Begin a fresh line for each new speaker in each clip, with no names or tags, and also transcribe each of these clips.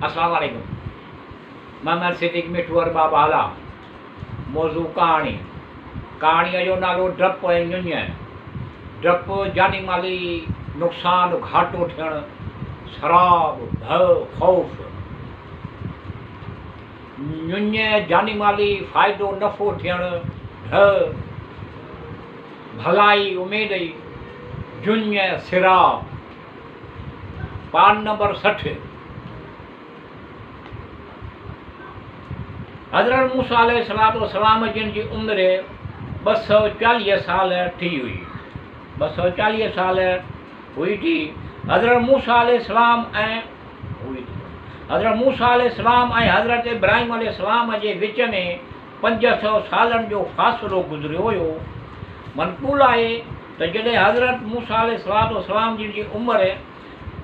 السلام عليڪم محمد صديق مٺو ارباب هالا موضوع ڪهاڻي ڪهاڻيء جو نالو ڊپ ۽ ڃڃ ڊپ جاني مالي نقصان گهاٽو ٿيڻ سراب ڀؤ خوف ڃڃ جاني مالي فائدو نفعو ٿيڻ ڍء ڀلائي اميد ئي جڃ سراب پان نمبر 60. حضرت موسيٰ عليه الصلوة والسلام جن جي عمر 240 سال ٿي هئي. 240 سال هئي ٿي. حضرت موسيٰ عليه السلام ۽ هئي ٿي. حضرت موسيٰ عليه السلام ۽ حضرت ابراهيم عليه السلام جي وچ ۾ 500 سالن جو فاصلو گذريو هيو. منقول آهي ته جڏهن حضرت موسيٰ عليه الصلوة والسلام جن جي عمر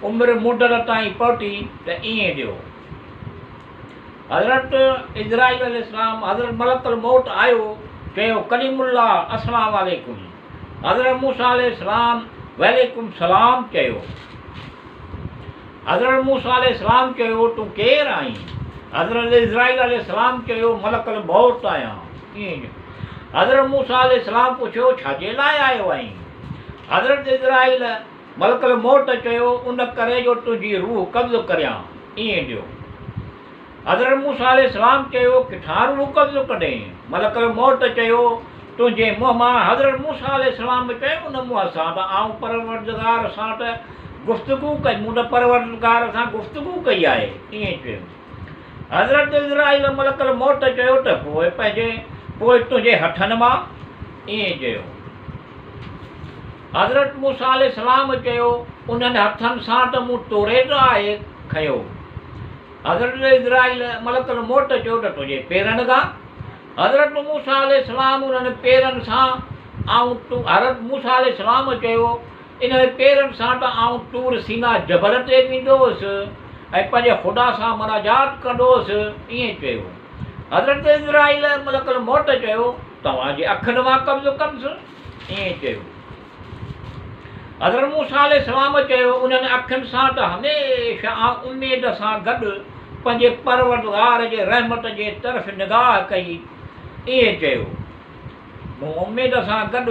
عمر مدت تائين پهتي ته ائين ڏيو. حضرت عزرائيل عليه السلام حضرت ملڪ الموت آيو چيو ڪليم الله السلام عليڪم حضرت موسيٰ عليه السلام وعليڪم السلام چيو. حضرت موسيٰ عليه السلام چيو تون ڪير آهين؟ حضرت عزرائيل عليه السلام چيو ملڪ الموت آهيان. ائين حضرت موسيٰ عليه السلام پڇيو ڇا جي لاء آيو آهين؟ حضرت عزرائيل ملڪ الموت چيو ان ڪري جو تنهنجي روح قبض ڪريان. ائين ڏيو. حضرت موسيٰ عليه السلام چيو ڪٿان روح قبض ڪندين؟ ملڪ الموت چيو تنهنجي منهن مان. حضرت موسيٰ عليه السلام چيو ان منهن سان ته آئون پروردگار سان ته گفتگو ڪئي، مون ته پروردگار سان گفتگو ڪئي آهي. ائين چيو. حضرت عزرائيل ملڪ الموت چيو ته پوء پنهنجي پوء تنهنجي هٿن مان. ائين چيو. حضرت موسيٰ عليه السلام چيو انهن هٿن سان ته مون توريت آهي کنيو. حضرت عزرائيل ملڪ الموت چيو ته تنهنجي پيرن کان. حضرت موسيٰ عليه السلام انهن پيرن سان آئون حضرت موسيٰ عليه السلام چيو انهن پيرن سان ته آئون طور سينا جبل تي ويندو هوس ۽ پنهنجي خدا سان مناجات ڪندو هوس. ائين چيو. حضرت عزرائيل ملڪ الموت چيو توهان جي اکين مان قبض ڪندس. ائين چيو. حضرت موسيٰ عليه السلام چيو، انهن اکين سان ته هميشه آئون اميد سان گڏ پنهنجي پروردگار جي رحمت جي طرف نگاهه ڪئي. ائين چيو. مون اميد سان گڏ،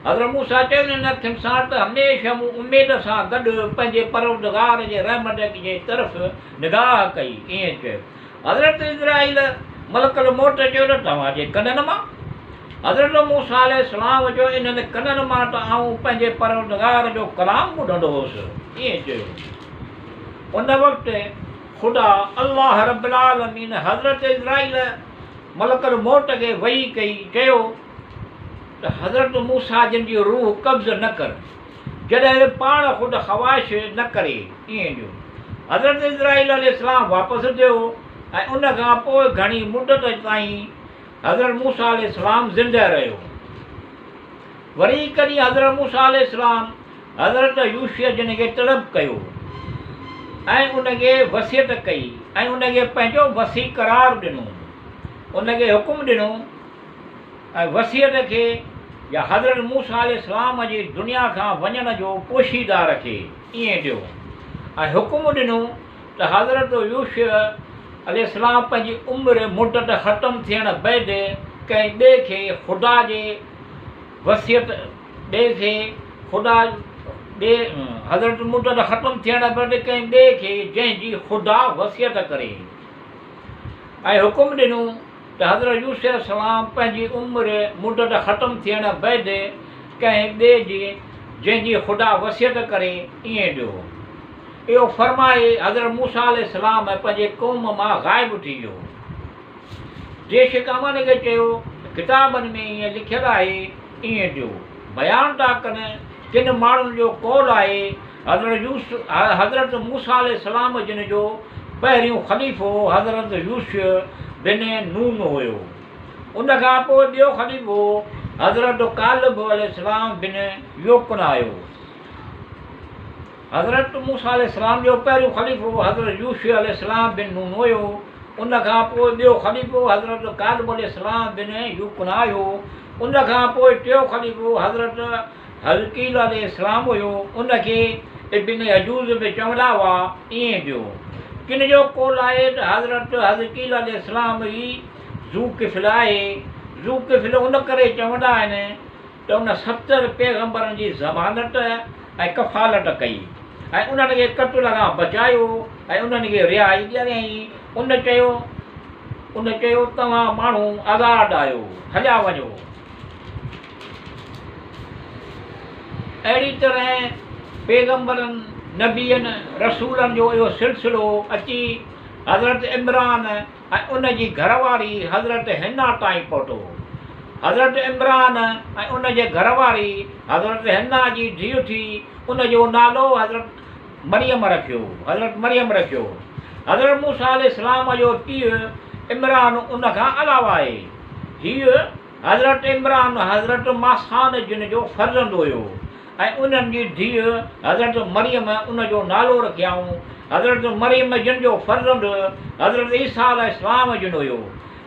حضرت موسيٰ چيو، انهن اکين سان ته هميشه مون اميد سان گڏ پنهنجي پروردگار جي رحمت جي طرف نگاهه ڪئي. ائين چيو. حضرت عزرائيل ملڪ الموت چيو ته توهان جي ڪنن مان؟ حضرت موسيٰ عليه السلام چيو انهن ڪنن مان ته آئون پنهنجي پروردگار جو ڪلام ٻڌندو هوس. ائين چيو. ان وقت خدا الله رب العالمين حضرت عزرائيل ملڪ الموت کي وحي ڪئي چيو ته حضرت موسيٰ جن جي روح قبض نه ڪر. جڏهن به پاڻ خود خواهش نه ڪري. ائين جو حضرت عزرائيل عليه السلام واپس ٿيو ۽ ان کان پوء گهڻي مدت تائين حضرت موسيٰ عليه السلام زنده رهيو. وري هڪ ڏينهن حضرت موسيٰ عليه السلام حضرت يوشع جن کي طلب ڪيو ۽ ان کي وصيت ڪئي ۽ ان کي پنهنجو وصي قرار ڏنو. ان کي حڪم ڏنو. ۽ وصيت کي يا حضرت موسيٰ عليه السلام جي دنيا کان وڃڻ جو پوشيده رکي ائين ڏيو ۽ حڪم ڏنو ته حضرت يوشع عليه السلام پنهنجي عمر مدت ختم ٿيڻ بعد ڪنهن ٻئي کي خدا جي وصيت ٻئي کي خدا ٻئي حضرت مدت ختم ٿيڻ بعد ڪنهن ٻئي کي جنهن جي خدا وصيت ڪري ۽ حڪم ڏنو ته حضرت يوسف عليه السلام پنهنجي عمر مدت ختم ٿيڻ بعد ڪنهن ٻئي جي جنهن جي خدا وصيت ڪري ائين ڏيو. اهو فرمائي حضرت موسيٰ عليه السلام پنهنجي قوم مان غائب ٿي ويو. جيشڪ امان کي چيو ته ڪتابن ۾ ائين لکيل آهي ائين ڏيو. بيان ٿا ڪن ڪن ماڻهن جو قول آهي حضرت يوسف حضرت موسيٰ عليه السلام جن جو پهريون خليفو حضرت يوشع بن نون هيو. ان کان پوء ٻيو خليفو حضرت ڪالب عليه السلام بن يوقنا هيو. حضرت موسيٰ عليه السلام جو پهريون خليفو حضرت يوشع عليه السلام بن نون هيو. ان کان پوء ٻيو خليفو حضرت ڪالب عليه السلام بن يوقنا هيو. ان کان پوء ٽيون خليفو حضرت حزقيل عليه السلام هيو، ان کي ابن عجوز به چوندا هئا، ائين ڏيو. ڪن جو قول آهي ته حضرت حزقيل عليه السلام ئي ذوالڪفل آهي. ذوالڪفل ان ڪري چوندا آهن ته ان 70 پيغمبرن جي ضمانت ۽ ڪفالت ڪئي ۽ انهن کي قتل کان بچايو ۽ انهن کي رهائي ڏياريائين. ان چيو، ان چيو، توهان ماڻهو آزاد آهيو، هليا وڃو. اهڙي طرح پيغمبرن، نبين، رسولن جو اهو سلسلو اچي حضرت عمران ۽ ان جي گهر واري حضرت حنا تائين پهتو. حضرت عمران ۽ ان جي گهر واري حضرت حنا جي ڌيء ٿي، ان جو نالو حضرت مريم رکيو. حضرت مريم رکيو. حضرت موسيٰ عليه السلام جو پيء عمران ان کان علاوه آهي. هيء حضرت عمران حضرت ماسان جن جو فرزند هيو ۽ انهن جي ڌيء حضرت مريم ان جو نالو رکيائون. حضرت مريم جن جو فرزند حضرت عيسيٰ عليه السلام جن هيو.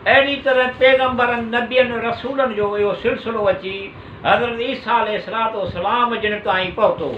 اهڙي طرح پيغمبرن، نبين، رسولن جو اهو سلسلو اچي حضرت عيسيٰ عليه الصلوة والسلام جن تائين پهتو.